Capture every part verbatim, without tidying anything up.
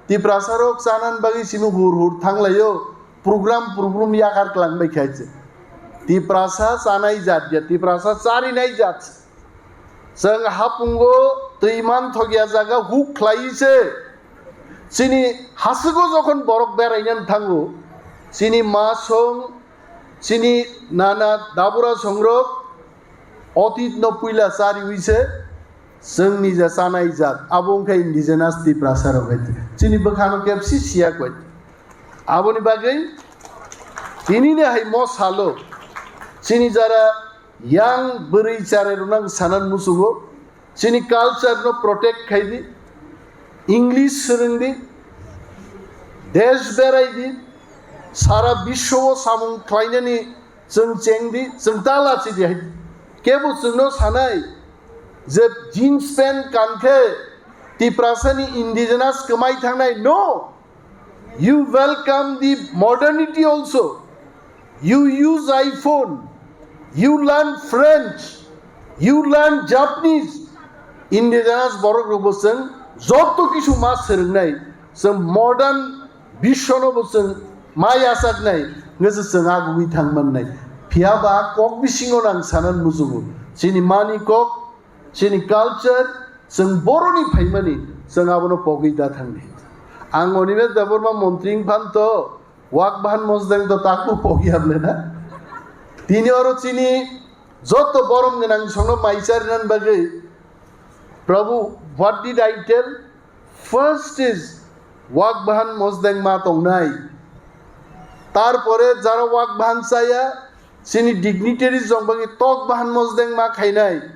Tiprasa rok chanani bagwi simi hur hur thanglaio, program program yakar klangbai khai se. Tiprasa chanai jat ya, Tiprasa charinai jat. Chwng hapungo twi manthokya jaga huk khlai se. Chini haswgo jokhon borok berainani thango, chini ma song, chini nana dabura songrok, otit no puila chariwi se, chwngni je chanai jat, abo wngkha indigenous Tiprasa rok hai. Chini bwkhano kebsi siya koi. Aboni bagwi tinini hai mo salo, chini jara yang bwrwi charai rwna ang sanan musugo, chini culture no protect khai di, English swrwng di, desh berai di, sara biswo o samung khlainani chwng cheng di, chwng ta lachi di hai. Kebo chwngno sanai je jeans pant kan khe Tiprasani indigenous kwmai thangnai? No. You welcome the modernity also. You use iPhone, you learn French, you learn Japanese. Indigenous borok rokbo chwng joto kisu ma swrwngnai, chwng modern biswano bo chwng ma yachaknai, hwnkhe se chwng agugwi thang mannai. Phiya ba kok bisingo nang sanan mujugo. Chini mani kok, chini culture, chwng boroni phaimani, chwng abono pogwi da thangdi. Ang Animesh Debbarma montri wngphan to, Wak Bahan Mosdeng to takbo pogwi hamle na. Tini oro chini joto borom gwnang songno mai charinani bagwi, Prabhu, what did I tell? First is Wak Bahan Mosdeng ma tongnai. Tarpore jara Wak Bahan chaya, chini dignitaries rok bagwi Tok Bahan Mosdeng ma khainai.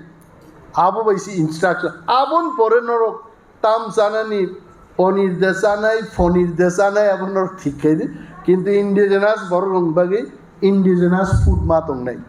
Abo bai si instruction. Aboni pore norok tam chanani, ponir de chanai, ponir de chanai, abo norok thik khai di. Kintu indigenous borok rok bagwi indigenous food ma tongnai.